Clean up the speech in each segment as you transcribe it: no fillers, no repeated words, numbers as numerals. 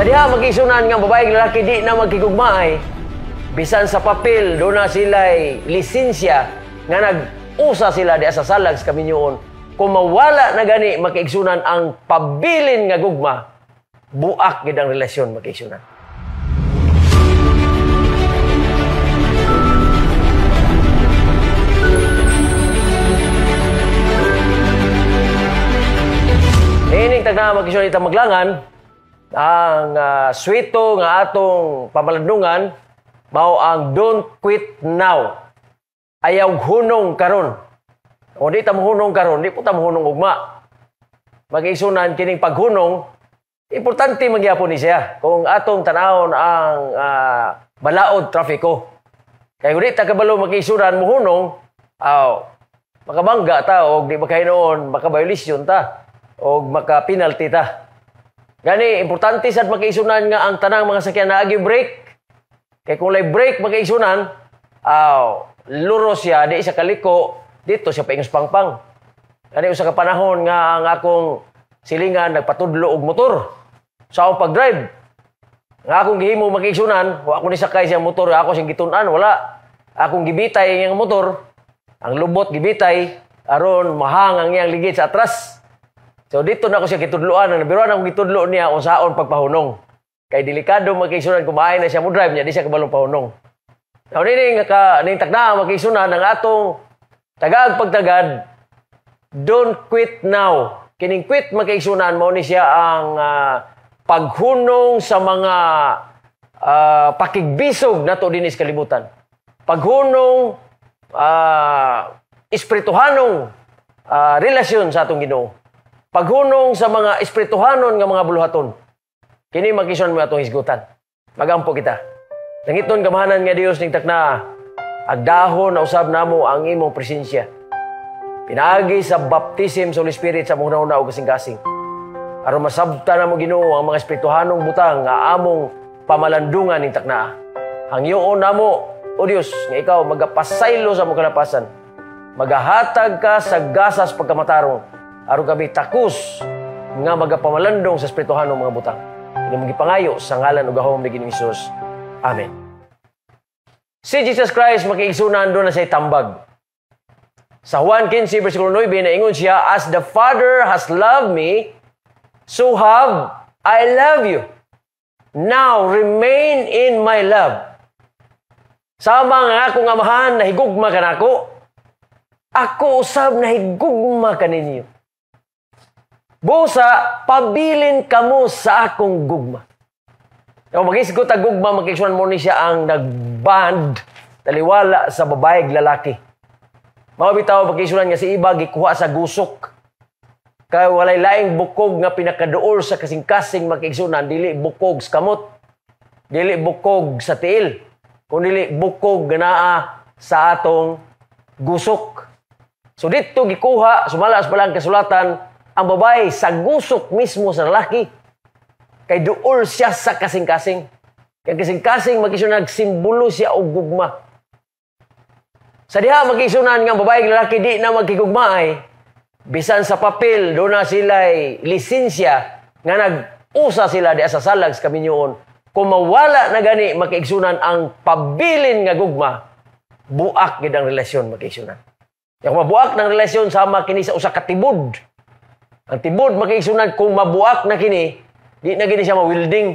Sa diha magigsunan nga babae ug lalaki di na magkigugmaay, bisan sa papel do na sila'y lisensya nga nag-usa sila di sa salag sa kaminyoon, kung mawala na gani makiigsunan ang pabilin nga gugma, buak gid ang relasyon makiigsunan. Niining tagna makiigsunan itang maglangan, ang swito nga atong pamalandungan mao ang don't quit now. Ayaw hunong karon. O di ta mohunong karon, di po ta mohunong ugma. Mag-isunan kining paghunong, importante magyapon ni siya kung atong tanawon ang balaod trafiko. Kay kung di ta kabalo mag-isunan mohunong, aw makabangga ta og di makahinuon, makabayolisyon ta og maka-penalty ta. Gani importante sad mag-isunan nga ang tanang mga sakyan naagi brake. Kay kung lay brake mag-isunan, aw luro siya di siya kaliko, dito siya paingos pangpang. Gani usa ka panahon nga ang akong silingan nagpatudlo og motor sa akong pag-drive. Nga akong gihimo mag-isunan, wa ako ni sakay siyang motor, ako siyang gitun-an, wala. Akong gibitay ang motor, ang lubot gibitay aron mahang ang iyang ligid sa atras. So dito na ako siya gitudloan, ang nabiruan akong gitudlo niya unsaon pagpahunong. Kay delikado magkisunan kung maay na siya mo drive niya, di siya kabalong pahunong. Now nini nga ka ning takna magkisunan ang atong tagag pagtagad, don't quit now. Kining quit magkisunan mao ni siya ang paghunong sa mga pakigbisog nato dinhi sa kalibutan. Paghunong espirituhanong relasyon sa atong Ginoo. Paghunong sa mga espirituhanon nga mga buluhaton. Kini magkisunan mo atong hisgutan. Magampo kita. Langiton gamahanan nga Dios ning takna, agdahon na usab namo ang imong presensya. Pinaagi sa baptism sa Holy Spirit sa among hunahuna ug kasing-kasing. Aron masabta namo Ginoo ang mga espirituhanong butang nga among pamalandungan ning takna. Hangyoon namo, o Dios, nga ikaw magapasaylo sa among kalapasan. Magahatag ka sa gasas pagkamatarong. Aron kami takos nga magapamalandong sa espirituhanong mga butang. Ini mong gipangayo sa ngalan ug gahom ni Ginoong Hesus. Amen. Si Jesus Christ makiigsunan do na siya'y tambag. Sa Juan 15, versikulo 9, naingon siya, "As the Father has loved me, so have I love you. Now remain in my love." Sama nga akong amahan, nahigugma ka nako, ako usab nahigugma ka ninyo. Busa, pabilin kamo sa akong gugma. Kung mag-isgot ang gugma, mag-iswan mo ni siya ang nagband, taliwala sa babae lalaki. Mga bitaw, mag-iswan nga si iba, gikuha sa gusok. Kaya walay laing bukog nga pinakaduol sa kasing-kasing mag-isunan, dili bukog sa kamot, dili bukog sa tiil, kung dili bukog nga naa sa atong gusok. So dito gikuha, sumala sa palang kasulatan, ang babae sa gusok mismo sa lalaki. Kay duol siya sa kasing-kasing. Kay kasing-kasing mag-isunan, nagsimbolo siya og gugma. Sa diha mag-isunan nga babae ug lalaki di na magkigugmaay, bisan sa papel do na sila'y lisensya nga nag-usa sila di sa salag sa kaminyoon, kung mawala na gani makiigsunan ang pabilin nga gugma, buak gid ang relasyon makiigsunan. Kung mabuak ng relasyon sama kini sa usa ka tibod. Ang tibod makiigsunan kung mabuak na kini, di na gini siya ma-welding.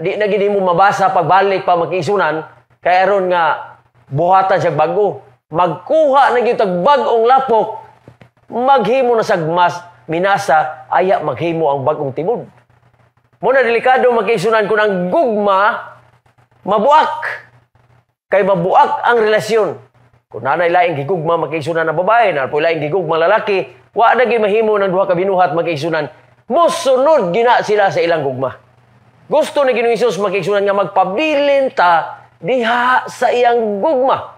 Di na gini mo mabasa pagbalik pa makiigsunan, kay aron nga buhatan siya bago. Magkuha na gyud tag bag-ong lapok, maghimo na sag mas minasa, aya maghimo ang bag-ong tibod. Muna delikado makiigsunan kung ang gugma mabuak. Kay mabuak ang relasyon. Kung nanay laing gigugma makiigsunan ang babae, na po laing gigugma lalaki, wa na gyud mahimo ng duha ka binuhat makiigsunan. Mosunod gina sila sa ilang gugma. Gusto ni Ginoong Hesus makiigsunan nga magpabilin ta diha sa iyang gugma.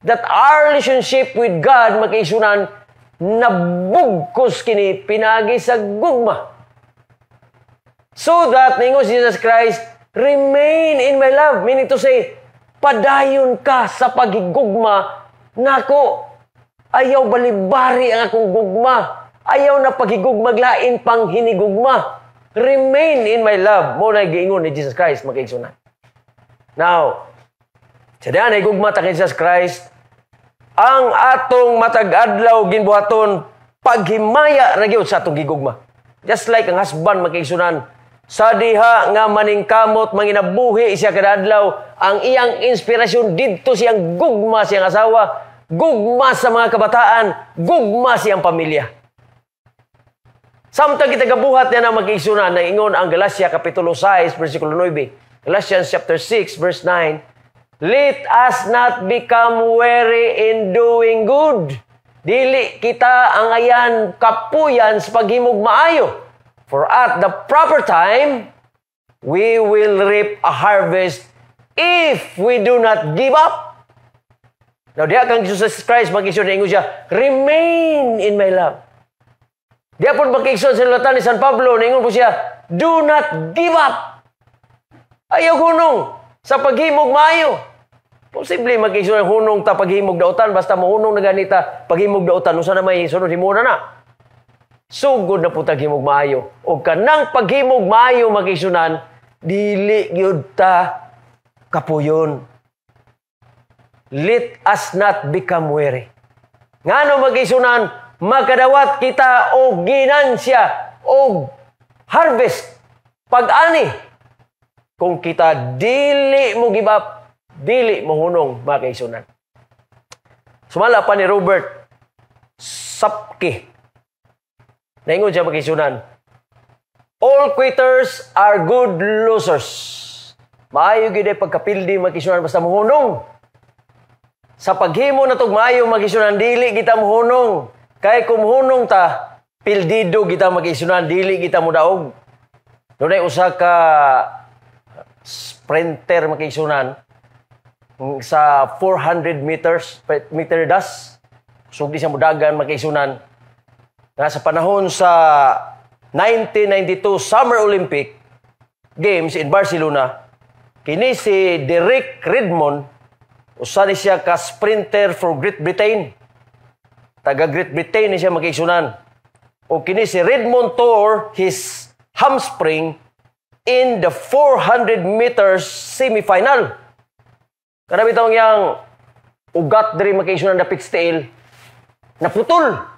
That our relationship with God makiigsunan nabugkos kini pinagi sa gugma. So that, ningon si Jesus Christ, remain in my love. Meaning to say, padayon ka sa paghigugma nako. Ayaw balibari ang akong gugma. Ayaw na paghigugmag lain pang hinigugma. Remain in my love. Mao na giingon ni Jesus Christ, mga kaigsuonan. Now, sa diha na gugma ta kay Jesus Christ, ang atong matag adlaw ginbuhaton paghimaya ra gyud sa atong gigugma. Just like ang husband, mga kaigsuonan, sa diha nga maningkamot manginabuhi siya kada adlaw, ang iyang inspirasyon didto siyang gugma siyang asawa, gugma sa mga kabataan, gugma siyang pamilya. Samtang kita gabuhat niya na, mga kaigsuonan, ingon ang Galacia Kapitulo 6, versikulo 9. Galatians chapter 6, verse 9, "Let us not become weary in doing good." Dili kita angayan kapuyan sa paghimog maayo. "For at the proper time, we will reap a harvest if we do not give up." Now, diha kang Jesus Christ, mga kaigsuonan, ingon siya, "Remain in my love." Diha po, mga kaigsuonan, sa latan ni San Pablo, ingon po siya, "Do not give up." Ayaw hunong sa paghimog maayo. Posible, mga kaigsuonan, hunong ta paghimog dautan, basta mohunong na ganita paghimog dautan, usa na may sunod himuna na. Sugod na po himog maayo. O kanang paghimog maayo, mga kaigsuonan, dili gyud ta kapuyon. Let us not become weary. Ngano, mga kaigsuonan, makadawat kita og ginansya og harvest pag-ani kung kita dili mo give up, dili mo hunong, mga kaigsuonan. Sumala pa ni Robert Sapke. Naingon siya, mga kaigsuonan, "All quitters are good losers." Maayo gyud ay pagkapildi, mga kaigsuonan, basta mohunong. Sa paghimo na tog maayo, mga kaigsuonan, dili kita mohunong. Kay kung mohunong ta, pildido kita, mga kaigsuonan, dili kita modaog. Dunay usa ka sprinter, mga kaigsuonan, sa 400 meters meter dash. Sugdi siya mudagan, mga kaigsuonan, nga sa panahon sa 1992 Summer Olympic Games in Barcelona, kini si Derek Redmond, usa ni siya ka sprinter for Great Britain. Taga Great Britain ni siya, mga kaigsuonan. O kini si Redmond tore his hamstring in the 400 meters semifinal. Kana bitaw yang ugat diri, mga kaigsuonan, dapit sa tiil, naputol.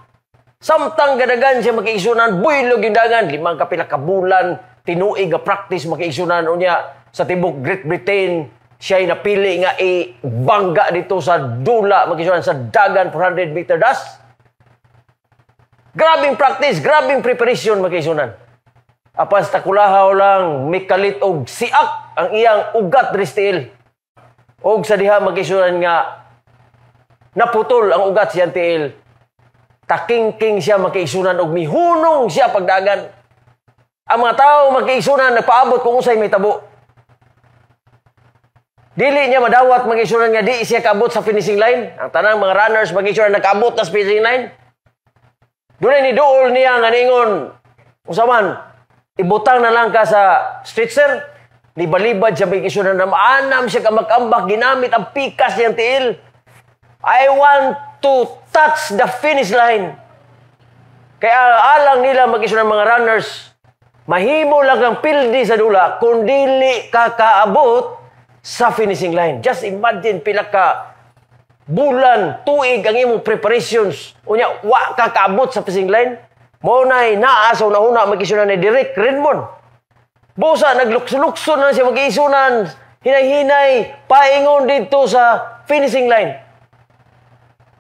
Samtang gadagan siya, mga kaigsuonan, buylog yung dagan, limang kapila ka bulan, tinuig nga practice, mga kaigsuonan, unya sa tibok Great Britain, siya napili nga ibangga dito sa dula, mga kaigsuonan, sa dagan 400 meter dash. Grabing practice, grabing preparation, mga kaigsuonan. Apan sa takulahaw lang, mikalit og siak ang iyang ugat diri sa tiil. Og sa diha, mga kaigsuonan, nga naputol ang ugat siyang tiil. Takingking siya, mga kaigsuonan, og mihunong siya pagdagan. Ang mga tao, mga kaigsuonan, nagpaabot kung unsay mahitabo. Dili niya madawat, mga kaigsuonan, nga di siya kaabot sa finishing line. Ang tanang mga runners, mga kaigsuonan, nakaabot na sa finishing line. Dunay ni duol niya nga ningon, "Unsa man, ibutang na lang ka sa stretcher." Nibalibad siya, mga kaigsuonan, na maanam siya kamag-ambak, ginamit ang pikas niyang tiil. "I want to touch the finish line." Kaya alang nila, mga kaigsuonan, mga runners, mahimo lang kang pildi sa dula kung dili ka kaabot sa finishing line. Just imagine pila ka bulan, tuig ang imong preparations. Unya, wa ka kaabot sa finishing line. Mao nay naa sa una-una, mga kaigsuonan, ni Derek Redmond. Busa, naglukso-lukso na siya, mga kaigsuonan, hinay-hinay, paingon dito sa finishing line.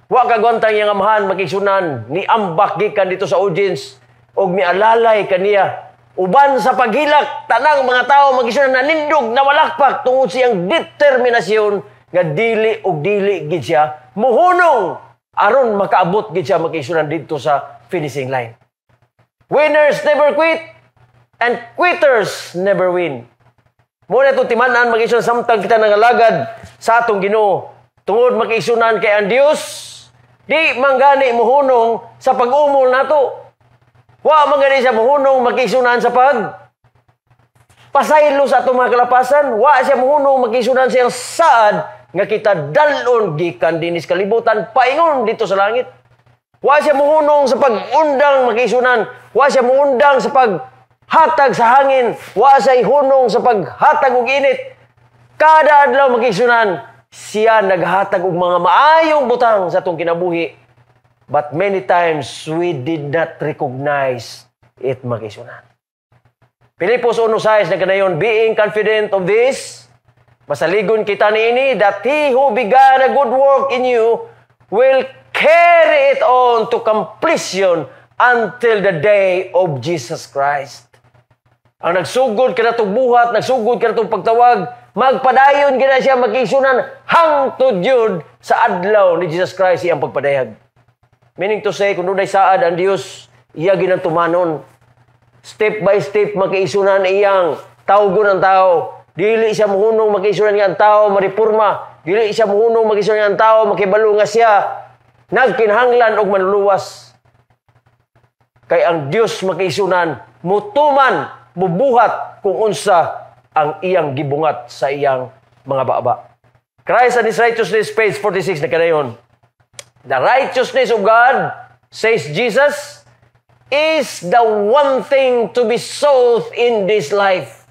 Wa kagwantang iyang amahan, mga kaigsuonan, ni ambak gikan dito sa audience og mialalay kaniya. Uban sa paghilak, tanang mga tao, mga kaigsuonan, nanindog na malakpak tungod siyang determinasyon nga dili og dili gid siya muhunong aron makaabot gid siya, mga kaigsuonan, dito sa finishing line. Winners never quit and quitters never win. Mao na itong timan-an, mga kaigsuonan, samtang kita nangalagad sa atong Ginoo. Tungod, mga kaigsuonan, kay ang Dios di manggani muhunong sa pag-umol nato. Wa man gani siya muhunong, mga kaigsuonan, sa pag pasaylo sa atong mga kalapasan. Wa siya muhunong, mga kaigsuonan, siyang saad nga kita dalon gikan dinis kalibutan paingon dito sa langit. Wa siya muhunong sa pag-undang, mga kaigsuonan. Wa siya muundang sa pag paghatag sa hangin, wa say hunong sa paghatag og init. Kada adlaw, mga kaigsuonan, siya naghatag og mga maayong butang sa atong kinabuhi. But many times we did not recognize it, mga kaigsuonan. Filipos 1:6 nagkanayon, "Being confident of this," masaligon kita niini, "that He who began a good work in you will carry it on to completion until the day of Jesus Christ." Ang nagsugod kanatong buhat, nagsugod kanatong pagtawag, magpadayon gina siya, mga kaigsuonan, hangtod yun sa adlaw ni Jesus Christ iyang pagpadayag. Meaning to say, kung dunay saad ang Dios, iya ginang tumanon. Step by step, mga kaigsuonan, iyang tawgon ang tao. Dili siya muhunong, mga kaigsuonan, nga ang tao marepurma. Dili siya muhunong, mga kaigsuonan, nga ang tao makibalo nga siya nagkinahanglan og manluluwas. Kay ang Dios, mga kaigsuonan, mutuman, mubuhat kung unsa ang iyang gibungat sa iyang mga baba. Christ and His Righteousness, page 46 na kanayon. "The righteousness of God," says Jesus, "is the one thing to be sought in this life."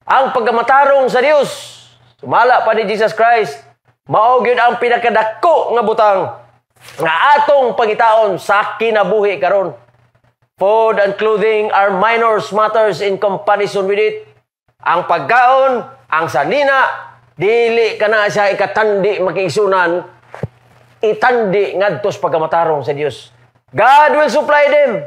Ang pagkamatarong sa Dios, sumala pa ni Jesus Christ, mao gyud ang pinakadako nga butang nga atong pangitaon sa kinabuhi karon. "Food and clothing are minor matters in comparison with it." Ang pagkaon, ang sanina, dili kana siya ikatandi, mga kaigsuonan, itandi ngadto sa pagkamatarong sa Dios. "God will supply them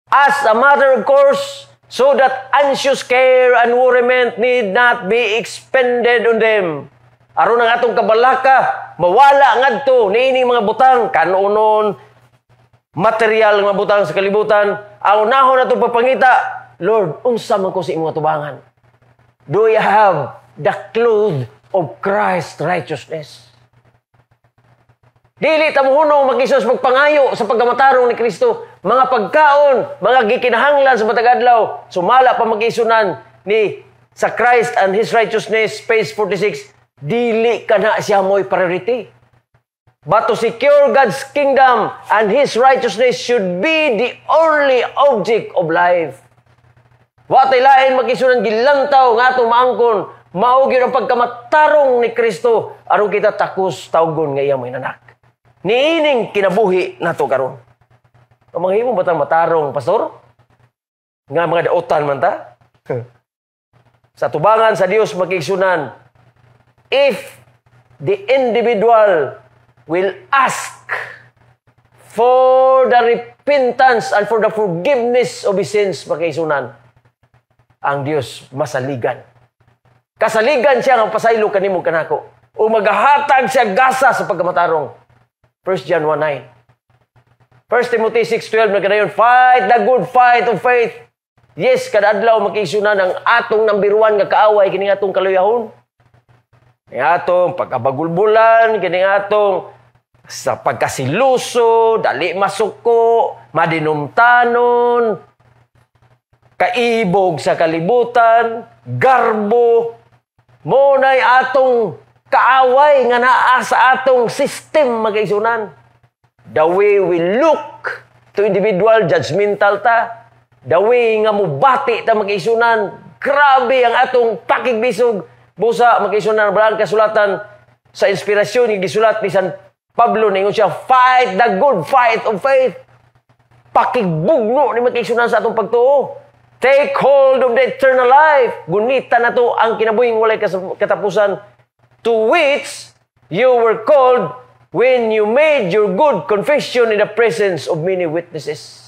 as a matter of course, so that anxious care and worriment need not be expended on them." Aron ang atong kabalaka mawala ngadto niining mga butang, kanunon, material nga butang sa kalibutan. Ang unahon natong pagpangita, "Lord, unsa man ko sa imong atubangan? Do I have the cloth of Christ's righteousness?" Dili ta mohunong mag-isos magpangayo sa pagkamatarong ni Kristo. Mga pagkaon, mga gikinahanglan sa matag adlaw, sumala pa, mga kaigsuonan, ni sa Christ and His Righteousness, page 46, dili kana siya mo'y priority. But to secure God's kingdom and His righteousness should be the only object of life. Wa tay lain, mga kaigsuonan, gilantaw nga atong maangkon, mao gyud ang pagkamatarong ni Kristo aron kita takos tawgon nga iyang mga anak niining kinabuhi nato karon. Ang mga himo batang matarong, pastor? Nga mga dautan man ta? Sa tubangan sa Dios, mga kaigsuonan, if the individual will ask for the repentance and for the forgiveness of his sins, mga kaigsuonan, ang Dios masaligan. Kasaligan siya nga pasaylo kanimo kanako. O magahatag siya gasa sa pagkamatarong. 1 John 1:9. 1 Timothy 6:12 na kanayon, "Fight the good fight of faith." Yes, kada adlaw, mga kaigsuonan, ang atong number one nga kaaway kini atong kaluyahon. Kini atong pagkabagulbulan, kini atong sa pagkasiluso, dali masuko, madinumtanon, kaibog sa kalibutan, garbo, mao nay atong kaaway nga naa sa atong system, mga kaigsuonan. The way we look to individual, judgmental ta. The way nga mubati ta, mga kaigsuonan, grabe ang atong pakigbisog. Busa, mga kaigsuonan, ang kasulatan sa inspirasyon nga gisulat ni San Pablo, ningon siya, "Fight the good fight of faith." Pakigbugno ni, mga kaigsuonan, sa atong pagtuo. "Take hold of the eternal life." Gunita nato ang kinabuhing walay katapusan, "to which you were called when you made your good confession in the presence of many witnesses."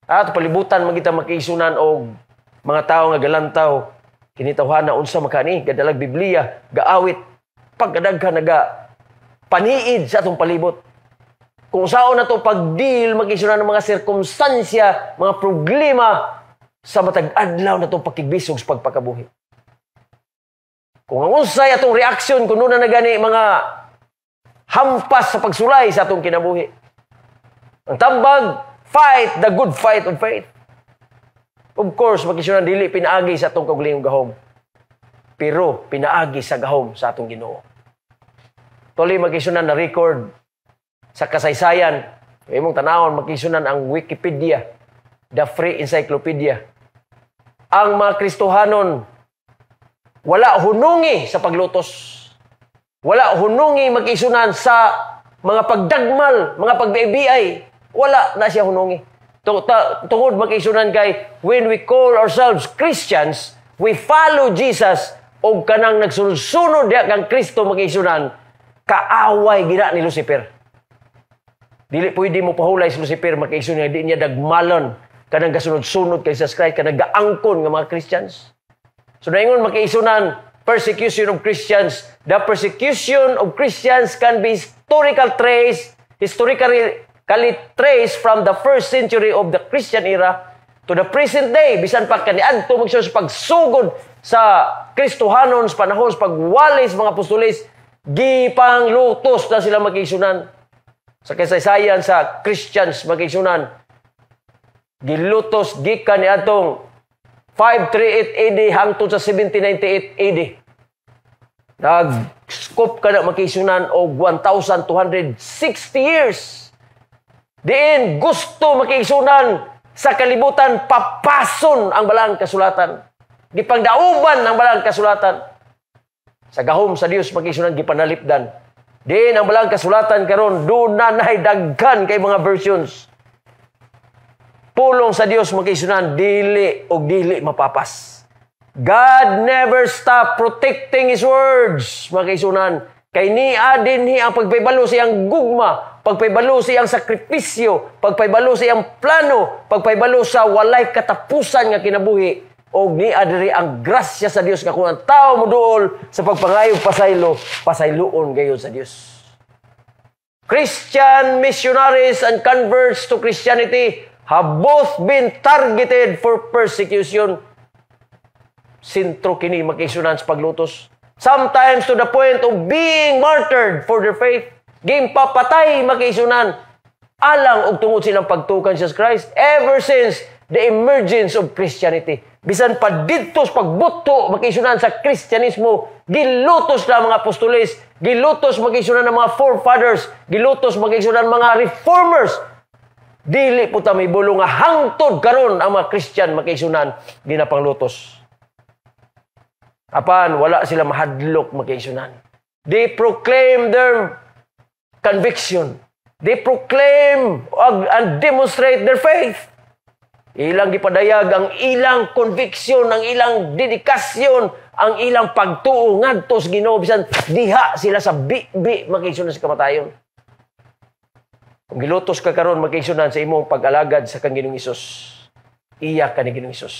At palibutan man kita, mga kaigsuonan, og mga tao nga galantaw kini tawhana, unsa makani, gadalag Biblia, gaawit, pagkadaghan naga paniid sa atong palibot. Kung saon na to pag-deal, mga kaigsuonan, ng mga sirkumstansya, mga problema sa matag adlaw na itong pakigbisog sa pagpakabuhi. Kung ang unsay atong reaksyon kung na gani mga hampas sa pagsulay sa atong kinabuhi. Ang tambag, "Fight the good fight of faith." Of course, mga kaigsuonan, dili pinaagi sa atong kaugalingong gahom. Pero pinaagi sa gahom sa atong Ginoo. Tuloy, mga kaigsuonan, na record sa kasaysayan. Imong tanawon, mga kaigsuonan, ang Wikipedia. The Free Encyclopedia. Ang mga Kristohanon wala hunungi sa paglutos. Wala hunungi magkisunan sa mga pagdagmal, mga pagbiibiyay. Wala na siya hunungi. Tungod, magkisunan, kay when we call ourselves Christians, we follow Jesus og kanang nagsunod-sunod diha kang Kristo, magkisunan, kaaway gina ni Lucifer. Dili pwede mo pahulay si Lucifer, magkisunan, di niya dagmalon kanang gasunod-sunod kay Jesus Christ, kanang gaangkon nga mga Christians. So naingon, makiisunan, persecution of Christians. The persecution of Christians can be historically traced from the first century of the Christian era to the present day. Bisan pa kaniadto magsiya sa pagsugod sa Kristohanon sa panahon sa pagwali sa mga apostoles, gipanglutos na sila, magkisunan. Sa kasaysayan sa Christians, magkisunan, gilutos gikan niadtong 538 AD hangtod sa 1798 AD. Nag-scope ka na, makisunan, og 1,260 years. Diin gusto, makisunan, sa kalibutan papason ang Balaang Kasulatan. Gipangdauban ang Balaang Kasulatan. Sa gahom sa Dios, makisunan, gipanalipdan. Diin ang Balaang Kasulatan karon duna nay daghan kay mga versions. Pulong sa Dios, makisunan, dili og dili mapapas. God never stop protecting His words, makisunan. Kay niya dinhi ang pagpahibalo sa iyang gugma, pagpahibalo sa iyang sakripisyo, pagpahibalo sa iyang plano, pagpahibalo sa walay katapusan nga kinabuhi, og niya diri ang grasya sa Dios nga kung ang tao moduol sa pagpangayog pasaylo, pasayloon gayon sa Dios. Christian missionaries and converts to Christianity have both been targeted for persecution. Sentro kini, makisunan, sa paglutos. Sometimes to the point of being martyred for their faith. Gimpapatay, makisunan, alang og tungod silang pagtuo kan Jesus Christ ever since the emergence of Christianity. Bisan pa didto sa pagbuto, makisunan, sa Kristyanismo, gilutos na mga apostoles, gilutos, makisunan, ng mga forefathers, gilutos, makisunan, mga reformers. Dili po ta mahibalo nga hangtod karon ang mga Christian, makisunan, ginapanglutos. Apan wala sila mahadlok, makisunan. They proclaim their conviction. They proclaim and demonstrate their faith. Ilang gipadayag ang ilang conviction, ang ilang dedikasyon, ang ilang pagtuo ngadto sa Ginoo bisan diha sila sa bi-bi, makisunan, sa kamatayon. Kung gilutos ka karon, makisunan, sa imong pag-alagad sa kang Ginoong Hesus, iya ka ni Ginoong Hesus.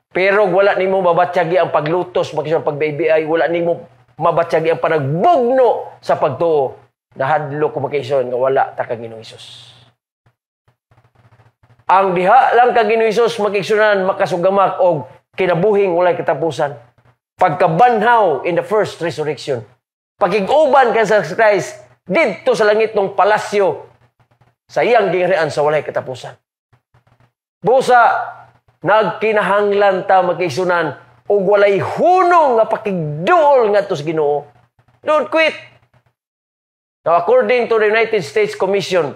Pero wala nimo mabatyagi ang paglutos, makisunan, pagbiibiyay, wala nimo mabatyagi ang panagbugno sa pagtuo. Nahadlok ko, makisunan, nga wala ta kang Ginoong Hesus. Ang diha lang kang Ginoong Hesus, makisunan, makasugamak og kinabuhing walay katapusan. Pagkabanhaw in the first resurrection. Pakig-uban ka sa Christ didto sa langit ng palasyo sa iyang gingharian sa walay katapusan. Busa, nagkinahanglan ta, makisunan, og walay hunong nga pakigduol ngadto sa Ginoo. Don't quit. Now, according to the United States Commission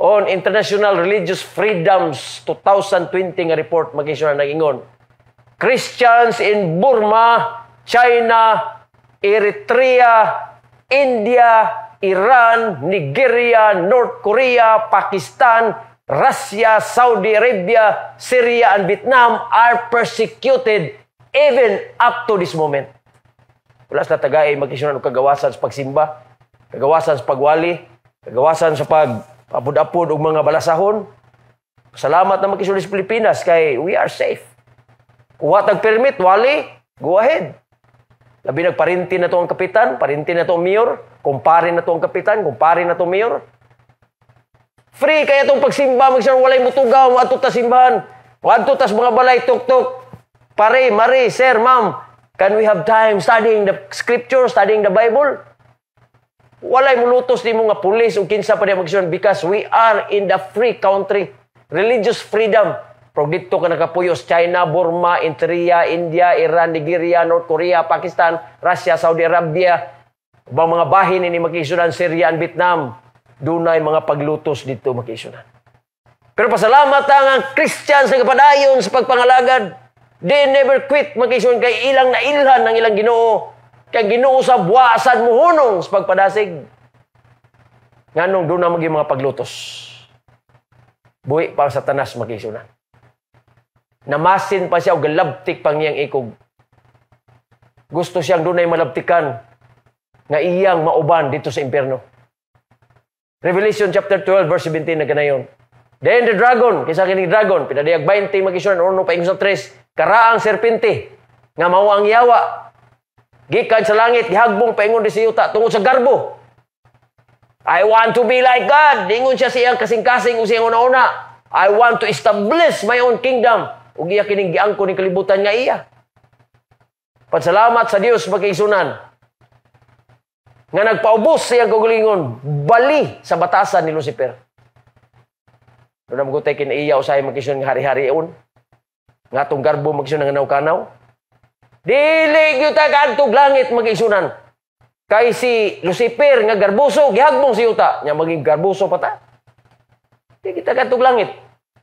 on International Religious Freedoms 2020 nga report, makisunan, nag-ingon, Christians in Burma, China, Eritrea, India, Iran, Nigeria, North Korea, Pakistan, Russia, Saudi Arabia, Syria, and Vietnam are persecuted even up to this moment. Wala sila tagay, magkisunan, og kagawasan sa pagsimba, kagawasan sa pagwali, kagawasan sa pag apod-apod og mga balasahon. Salamat na, magkisunan, sa Pilipinas kay we are safe. Kuha tag permit, wali, go ahead. Labi nagparinti na to ang kapitan, parinti na to ang mayor, kumpare na to ang kapitan, kumpare na to ang mayor. Free kaya itong pagsimba, magsir walay mutugaw, moadto ta simbahan. Moadto tas mga balay, tuk-tuk. Pare, mare, sir, ma'am, can we have time studying the scripture, studying the Bible? Walay mulutos nimo nga pulis o kinsa pa di, magsunan, because we are in the free country. Religious freedom. Pero dito ka nakapuyo sa China, Burma, Eritrea, India, Iran, Nigeria, North Korea, Pakistan, Russia, Saudi Arabia, ubang mga bahin ini, makisunan, Syria and Vietnam, dunay mga paglutos dito, makisunan. Pero pasalamat ang Christians nga padayon sa pagpangalagad. They never quit, mga kaigsuonan, kay ilang nailhan ang ilang Ginoo. Kay Ginoo sa buwasan mohunong sa pagpadasig. Nganong doon na maging mga paglutos? Buhi pa sa Satanas, mga kaigsuonan. Namasin pa siya o galabtik pang iyang ikog. Gusto siyang dunay malabtikan nga iyang mauban dito sa impyerno. Revelation chapter 12 verse 17 na ganayon. Then the dragon, kinsa kining dragon, pinadayag 20, mga kaigsuonan, 1 paingon sa 3, karaang serpente, nga mao ang yawa. Gikan sa langit, gihagbong paingon di sa yuta, tungod sa garbo. "I want to be like God." Dingon siya sa iyang kasing-kasing o sa iyang una-una. "I want to establish my own kingdom." Ug iya kining giangkon ning kalibutan nga iya. Pasalamat sa Dios, mga kaigsuonan, nga nagpaubos sa iyang kaugalingon bali sa batasan ni Lucifer. Doon na magutay kinaiya usahay, mga kaigsuonan, nga hari-harion. Nga atong garbo, mga kaigsuonan, nga kanaw. Dili gyud ta kaadtog langit, mga kaigsuonan. Kay si Lucifer nga garboso gihagbong sa yuta, nya maging garboso pa ta. Di kita kaadtog langit.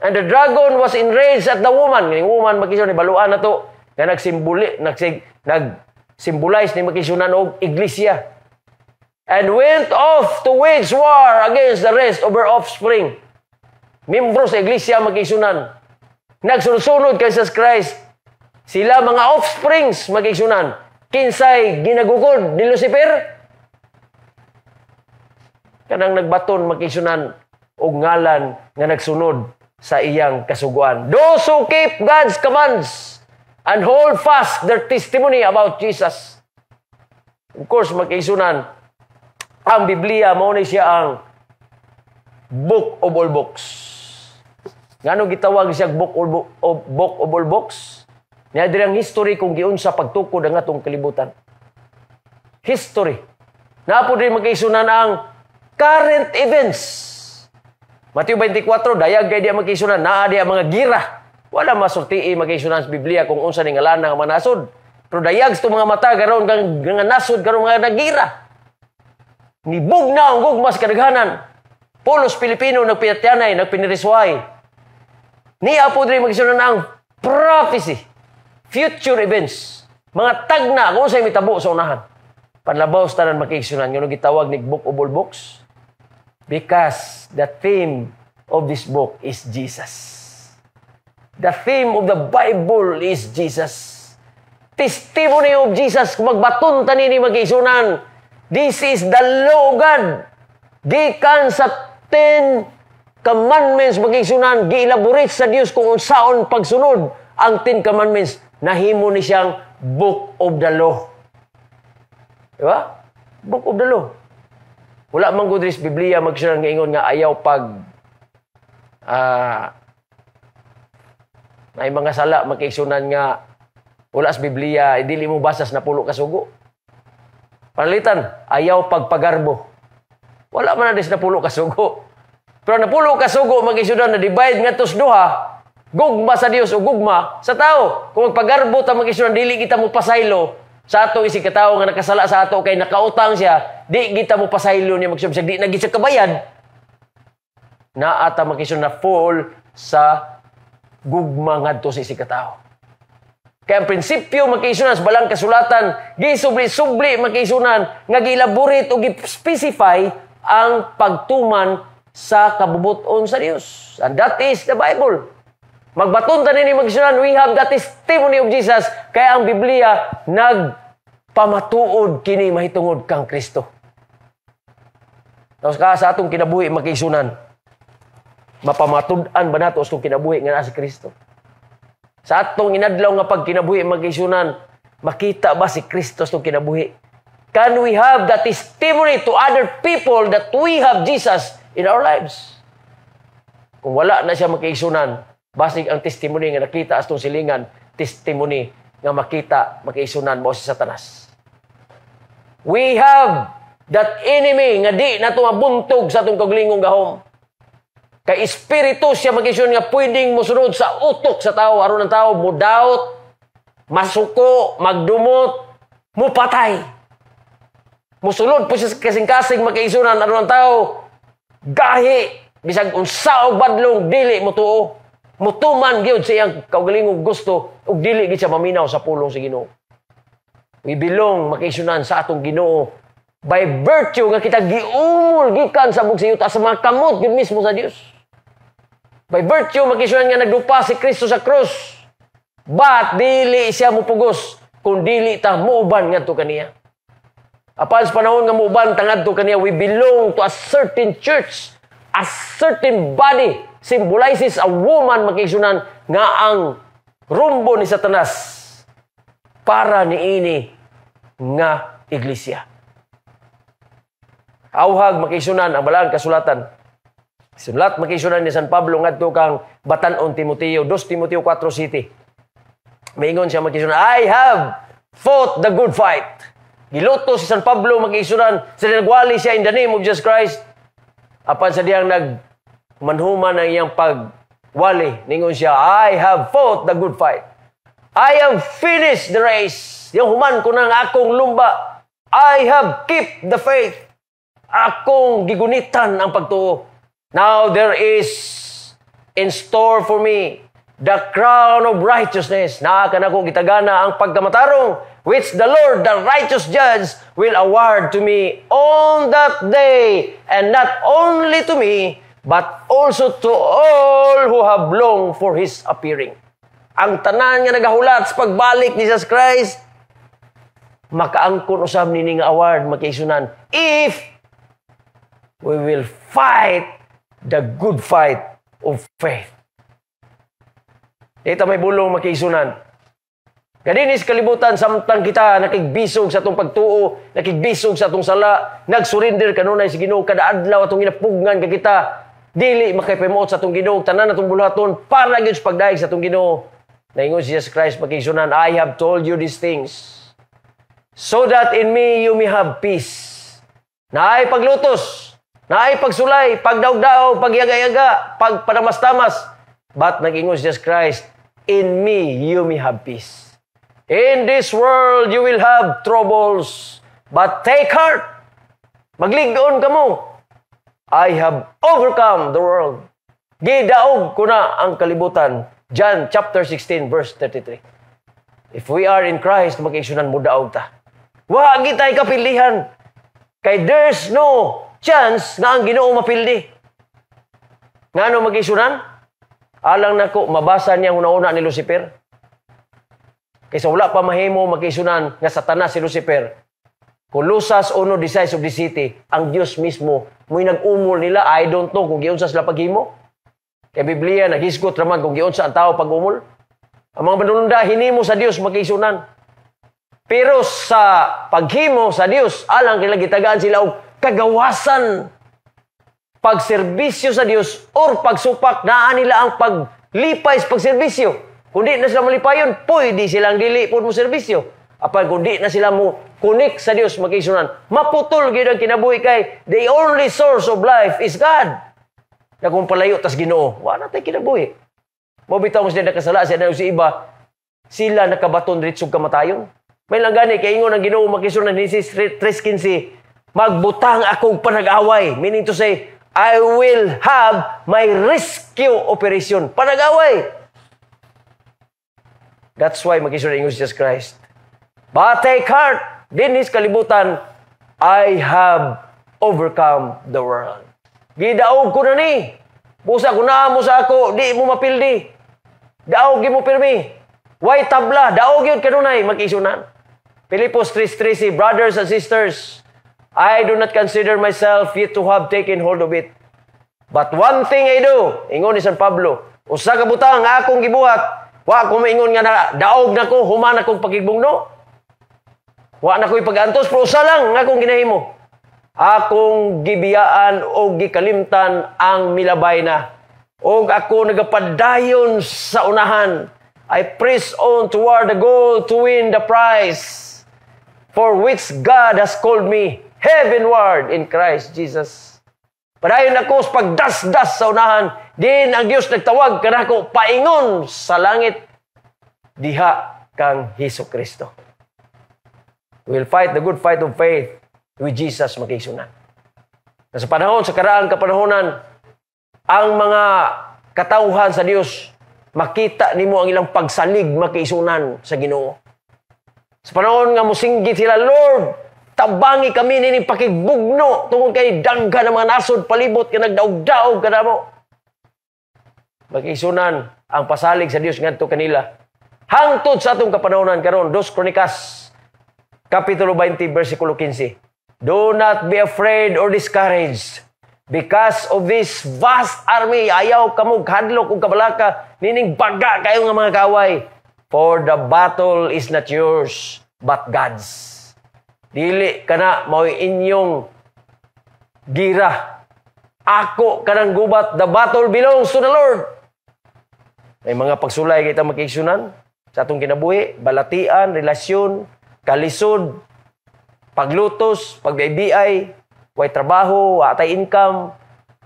And the dragon was enraged at the woman. Kining woman, mga kaigsuonan, baluan na to nga nagsimboli nagsig nag symbolize ni, mga kaigsuonan, og iglesia. And went off to wage war against the rest of her offspring. Membro sa iglesia, mga kaigsuonan. Nagsunod-sunod kay Jesus Christ. Sila mga offsprings, mga kaigsuonan. Kinsay ginagukod ni Lucifer? Kanang nagbaton, mga kaigsuonan, og ngalan nga nagsunod sa iyang kasuguan. Those who keep God's commands and hold fast their testimony about Jesus. Of course, mga kaigsuonan, ang Biblia mao ni siya ang book of all books. Ngano gitawag siya book of all books? Niya diri ang history kung giunsa pagtukod ang atong kalibutan. History. Naa po diri, mga kaigsuonan, ang current events. Mateo 24, dayag kay diya, mga kaigsuonan, naa diya mga gira. Wala masultii, mga kaigsuonan, sa Biblia kung unsa ni ngalan nga mga nasod. Pero dayag sa mga mata karon kang nga nasod karon mga nagira. Nibugna ang gugma sa kadaghanan. Pulos Pilipino nagpinatyanay, nagpinirisway. Niya po diri, mga kaigsuonan, ang prophecy, future events, mga tagna kung unsay mitabo sa unahan. Panlabaw sa tanan, mga kaigsuonan, nga gitawag ni Book of All Books? Because the theme of this book is Jesus. The theme of the Bible is Jesus. Testimony of Jesus, kung magbaton ta nini, mga kaigsuonan, this is the law of God. Gikan sa Ten Commandments, mga kaigsuonan, gi-elaborate sa Dios kung unsaon pagsunod ang Ten Commandments, nahimo ni siyang Book of the Law. Di ba? Book of the Law. Wala man gud sa Biblia, mga kaigsuonan, nga ingon nga ayaw pag may mga sala, mga kaigsuonan, nga wala sa Biblia, dili mo basas napulo ka sugo. Panalitan, ayaw pagpagarbo. Wala man na sa napulo ka sugo. Pero napulo ka sugo, mga kaigsuonan, na divide nga sa duha, gugma sa Dios o gugma sa tao. Kung magpagarbo ta, mga kaigsuonan, dili kita mo pasaylo sa ato isig katawo nga nakasala sa ato kay nakautang siya, di kita mo pasaylo niya magsub di na siya kabayad. Naa ta, mga kaigsuonan, na fall sa gugma ngadto sa isig katawo. Kaya ang prinsipyo, mga kaigsuonan, sa balang kasulatan, gisubli-subli, mga kaigsuonan, nga gi-elaborate o gi-specify ang pagtuman sa kabubuton sa Dios. And that is the Bible. Magbaton ta nini, mga kaigsuonan, we have the testimony of Jesus. Kaya ang Biblia nagpamatuod kini mahitungod kang Kristo. Tapos ka sa atong kinabuhi, mga kaigsuonan, mapamatud-an ba nato sa atong kinabuhi nga naa si Kristo? Sa atong inadlaw nga pagkinabuhi, mga kaigsuonan, makita ba si Kristo sa atong kinabuhi? Can we have the testimony to other people that we have Jesus in our lives? Kung wala na siya, mga kaigsuonan, basig ang testimony nga nakita sa atong silingan, testimony nga makita, mga kaigsuonan, mo si Satanas. We have that enemy nga di nato mabuntog sa atong kaugalingong gahom. Kay espiritu siya, mga kaigsuonan, nga pwedeng mosunod sa utok sa tao aron ang tao mudawt, masuko, magdumot, mupatay. Musulod po siya sa kasing-kasing, mga kaigsuonan, aron ang tao gahi, Bisag unsa og badlong, dili mo tuo. Mutuman gyud sa iyang kaugalingong gusto ug dili gyud siya maminaw sa pulong sa Ginoo. We belong, makaigsuonan, sa atong Ginoo by virtue nga kita giumol gikan sa abog sa yuta sa mga kamot gyud mismo sa Dios. By virtue, makaigsuonan, nga nagdupa si Kristo sa krus. But dili siya mupugos kung dili ta muuban ngadto kaniya. Apan sa panahon nga muuban ta ngadto kaniya, we belong to a certain church, a certain body, symbolizes a woman, makaigsuonan, nga ang rumbo ni Satanas para niini nga iglesia. Auhag, makaigsuonan, ang balaan kasulatan. Sulat, makaigsuonan, ni San Pablo ngadto kang batan-on Timoteo, 2 Timoteo 4:7. Maingon siya, makaigsuonan, "I have fought the good fight." Giluto si San Pablo, makaigsuonan, sa nagwali siya in the name of Jesus Christ. Apan sa diyang nag manhuman ang iyang pagwali, ningon siya, "I have fought the good fight. I have finished the race." Yung human ko ng akong lumba. "I have kept the faith." Akong gigunitan ang pagtuo. "Now there is in store for me the crown of righteousness." Naa kanako gitagana ang pagkamatarong, which the Lord, the righteous judge, will award to me on that day, and not only to me, but also to all who have longed for His appearing. Ang tanan nga nagahulat sa pagbalik ni Jesus Christ, makaangkon usab nini nga award, makaigsuonan, if we will fight the good fight of faith. Ito may bulong, makaigsuonan. Gadinis kalibutan, samtang kita nakigbisog sa atong pagtuo, nakigbisog sa atong sala, nagsurrender kanunay sa Ginoo kada adlaw atong ginapugngan kay kita dili makaipahimuot sa atong Ginoo, tanan atong buluhaton para gyud sa pagdayeg sa atong Ginoo. Naingon si Jesus Christ, makaigsuonan, "I have told you these things so that in me you may have peace." Naay paglutos, naay pagsulay, pagdaog-daog, pagyaga-yaga, pagpanamas-tamas. But nag-ingon si Jesus Christ, "In me you may have peace. In this world you will have troubles, but take heart. Maglig-on kamo. I have overcome the world." Gidaog ko na ang kalibutan. John chapter 16 verse 33. If we are in Christ, makaigsuonan, mo daog ta. Wa gitay kapilihan. Kay there's no chance nga ang Ginoo mapildi. Ngano, makaigsuonan? Alang nako mabasa niya ang una-una ni Lucifer. Kaysa wala pa mahimo, makaigsuonan, nga Satanas si Lucifer. Colosas 1:16 of the city, ang Dios mismo mo'y nag-umol nila. I don't know kung giunsa sila paghimo. Kay Biblia, naghisgot raman kung giunsa ang tao pag-umol. Ang mga manununda, hinimo sa Dios, makaigsuonan. Pero sa paghimo sa Dios, alang kila gitagaan sila og kagawasan pagserbisyo sa Dios or pagsupak. Naa nila ang paglipay sa pagserbisyo. Kung di na sila malipayon, pwede silang dili po mo serbisyo. Apan kung di na sila mo connect sa Dios, makaigsuonan, maputol gyud ang kinabuhi kay the only source of life is God. Na kung palayo tas Ginoo, wala tay kinabuhi. Mo bitaw mo sila nakasala siya na si iba, sila nakabaton diretso kamatayon. May lang gani kay ingon ang Ginoo, makaigsuonan, Genesis 3:15, "Magbutang akong panag-away." Meaning to say, I will have my rescue operation. Panag-away. That's why makaigsuonan, ingon si Jesus Christ, "But take heart, dinhis kalibutan, I have overcome the world." Gidaog ko na ni. Busa kung naa mo sa ako, di mo mapildi. Daog mo pirmi. Way tabla, daog yun kanunay, makaigsuonan. Filipos 3:13, "Brothers and sisters, I do not consider myself yet to have taken hold of it. But one thing I do," ingon ni San Pablo, "usa ka butang akong gibuhat, wa ko maingon nga na, daog na ko, human akong pakigbugno. Wa na ko'y pag-antos, pero usa lang nga akong ginahimo. Akong gibiyaan o gikalimtan ang milabay na. Og ako nagapadayon sa unahan. I press on toward the goal to win the prize for which God has called me heavenward in Christ Jesus." Padayon ako sa pagdasdas sa unahan. Din ang Dios nagtawag kanako paingon sa langit diha kang Hesus Kristo. We will fight the good fight of faith with Jesus, makaigsuonan. Na sa panahon, sa karaang kapanahonan, Ang mga katawhan sa Dios, makita nimo ang ilang pagsalig, makiigsuonan, sa Ginoo. Sa panahon nga musinggit sila, "Lord, tabangi kami nini pakigbugno tungod kay daghan ang mga nasod palibot nga nagdaog-daog kanamo." Makiigsuonan, ang pasalig sa Dios ngadto kanila. Hangtod sa atong kapanahonan karon, Dos Kronikas, Kapitulo 20, versikulo 15. "Do not be afraid or discouraged because of this vast army." Ayaw kamo hadlok ug kabalaka nining baga kayo nga mga kaaway. "For the battle is not yours, but God's." Dili kana mao'y inyong gira. Ako kanang gubat, the battle belongs to the Lord. May mga pagsulay kita, makiigsuonan, sa atong kinabuhi, balatian, relasyon, kalisod, paglutos, pagbiay, way trabaho, atay income,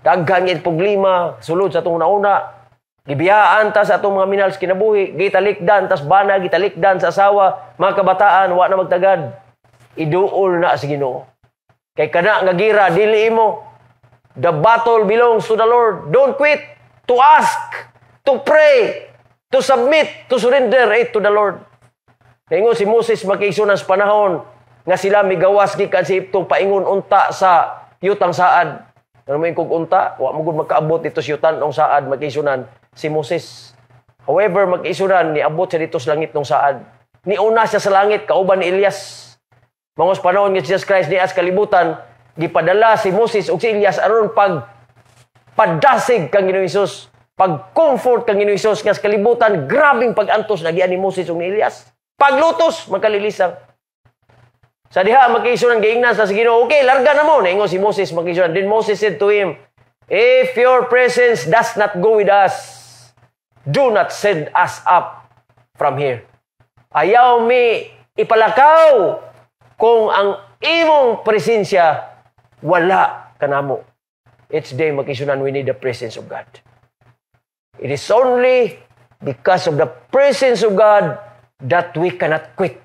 daghan nga problema, sulod sa atong una. Gibiyaan ta sa atong mga minahal sa kinabuhi, gitalikdan tas bana, gitalikdan sa asawa, mga kabataan, wa na magtagad. Iduol na sa Ginoo. Kay kana nga gira dili imo. The battle belongs to the Lord. Don't quit to ask, to pray, to submit, to surrender it to the Lord. Ningon si Moses, makiigsuonan, sa panahon nga sila migawas gikan sa Ehipto paingon unta sa yutang saad. Ano mo kog unta, wa mo gud magkaabot dito sa yutanong saad, makiigsuonan, si Moses. However, makiigsuonan, niabot siya dito sa langit ng saad. Niuna siya sa langit kauban ni Elias. Mangos panahon nga Jesus Christ nias kalibutan, gipadala si Moses ug si Elias aron pag padasig kang Ginoong Hesus, pag-comfort kang Ginoong Hesus nga sa kalibutan, grabing pag-antos nagian ni Moses ug ni Elias. Paglutos, magkalilisang. Sa diha, makiigsuonan, giingnan sa Ginoo, "Okay, larga na mo." Naingon si Moses, makiigsuonan. Then Moses said to him, "If your presence does not go with us, do not send us up from here." Ayaw mi ipalakaw kung ang imong presensya wala kanamo. Each day, makiigsuonan, we need the presence of God. It is only because of the presence of God that we cannot quit,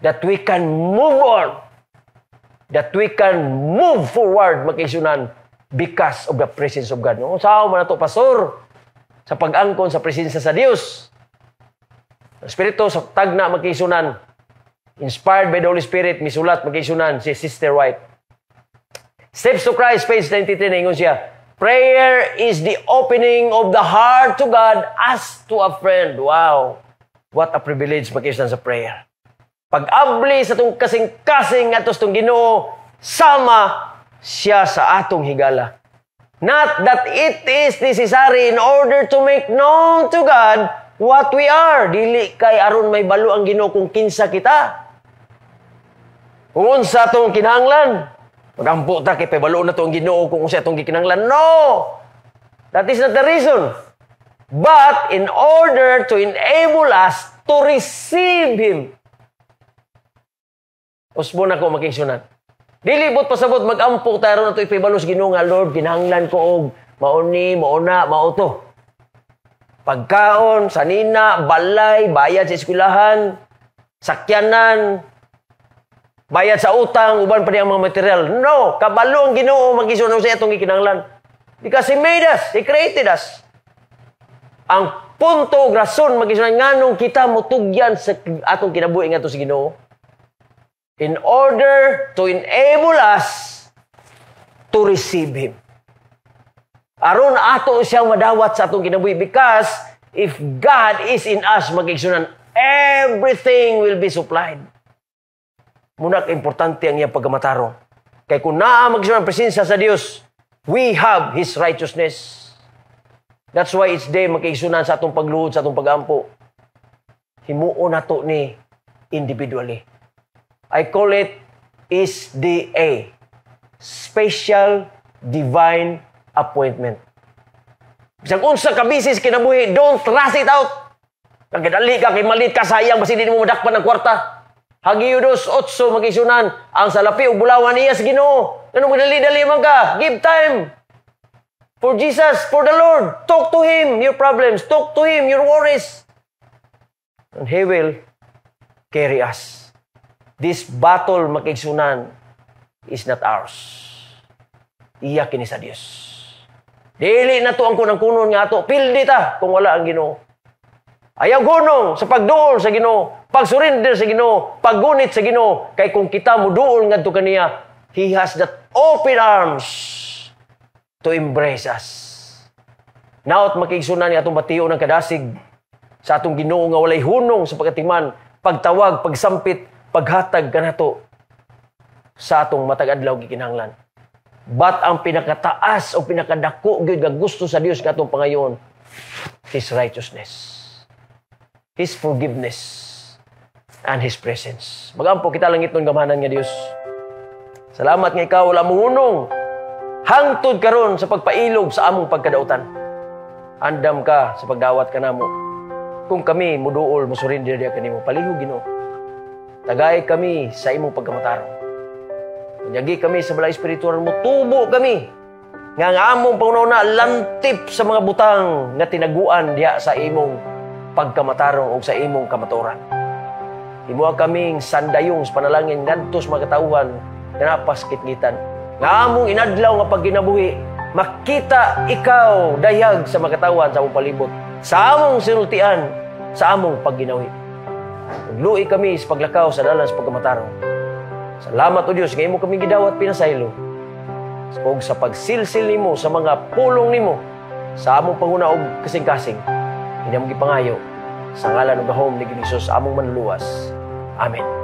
that we can move on, that we can move forward, makiigsuonan, because of the presence of God. No, sao man nato, Pastor, sa pag-angkon sa presensya sa Dios? Ang Espiritu sa tagna, makiigsuonan, inspired by the Holy Spirit, misulat, makiigsuonan, si Sister White. Steps to Christ, page 93, naingon siya, "Prayer is the opening of the heart to God as to a friend." Wow! What a privilege, makiigsuonan, sa prayer. Pag-abli sa atong kasing-kasing ngadto sa atong Ginoo, sama siya sa atong higala. Not that it is necessary in order to make known to God what we are. Dili kay aron mahibalo ang Ginoo kung kinsa kita. Kung unsa atong kinahanglan. Magampo ta kay pahibalo na to ang Ginoo kung unsa atong gikinahanglan. No! That is not the reason. But in order to enable us to receive Him. Usbon ako, makiigsuonan. Dili buot pasabot magampo tayo na ito ipahibalo sa Ginoo nga, "Lord, kinahanglan ko og mauni, mauna, mao to." Pagkaon, sanina, balay, bayad sa eskwelahan, sakyanan, bayad sa utang, uban pa niya ang mga material. No, kabalo ang Ginoo, makiigsuonan, sa atong gikinahanglan. Because He made us, He created us. Ang punto ug rason, makiigsuonan, nganong kita mutugyan sa atong kinabuhi ngadto sa Ginoo, in order to enable us to receive Him. Aron ato siyang madawat sa atong kinabuhi, because if God is in us, makiigsuonan, everything will be supplied. Muna importante ang iyang pagkamatarong. Kay kung naa, makiigsuonan, presensya sa Dios, we have His righteousness. That's why each day, makiigsuonan, sa atong pagluhod, sa atong pagampo, himuon nato ni individually. I call it SDA. Special Divine Appointment. Bisag unsa ka busy sa kinabuhi, don't rush it out. Nagdali ka kay malit ka, sayang basi di mo madakpan ng kwarta. Hageo 2:8, makiigsuonan, ang salapi ug bulawan iya sa Ginoo. Ngano magdali-dali man ka? Give time for Jesus, for the Lord. Talk to Him your problems. Talk to Him your worries. And He will carry us. This battle, makiigsuonan, is not ours. Iya kini sa Dios. Dili na to ang kunang-kunon nga ato. Pildi ta kung wala ang Ginoo. Ayaw gunong sa pagduol sa Ginoo, pagsurrender sa Ginoo, paggunit sa Ginoo, kay kung kita muduol ngadto kaniya, He has that open arms to embrace us. Naot, makiigsunan, nga atong bation ang kadasig sa atong Ginoo nga walay hunong sa pagatiman, pagtawag, pagsampit, paghatag kanato sa atong matag adlaw gikinahanglan. But ang pinakataas o pinakadako gyud nga gusto sa Dios nga atong pangayon, His righteousness, His forgiveness, and His presence. Magampo kita. Langitnon gamhanan nga Dios, salamat nga ikaw wala mohunong hangtod karon sa pagpailog sa among pagkadautan. Andam ka sa pagdawat kanamo. Kung kami muduol, musurrender diha kanimo, palihog, Ginoo. Tagay kami sa imong pagkamatarong. Bunyagi kami sa Balaang Espiritu aron motubo kami nga ang among panghunahuna lantip sa mga butang nga tinaguan diha sa imong pagkamatarong o sa imong kamatuoran. Himoa kaming sandayong sa panalangin ngadto sa mga katawhan nga naa pa sa kitngitan. Nga among inadlaw nga pagginabuhi, makita ikaw dayag sa mga katawhan sa among palibot, sa among sinultian, sa among pagginawi. Tudloi kami sa paglakaw sa dalan sa pagkamatarong. Salamat, O Diyos, nga imo kami gidawat pinasaylo ug sa pagsilsil nimo sa mga pulong nimo sa among panghuna og kasing-kasing. Ini among gipangayo sa ngalan ug gahom ni Hesus, among Manluluwas. Amen.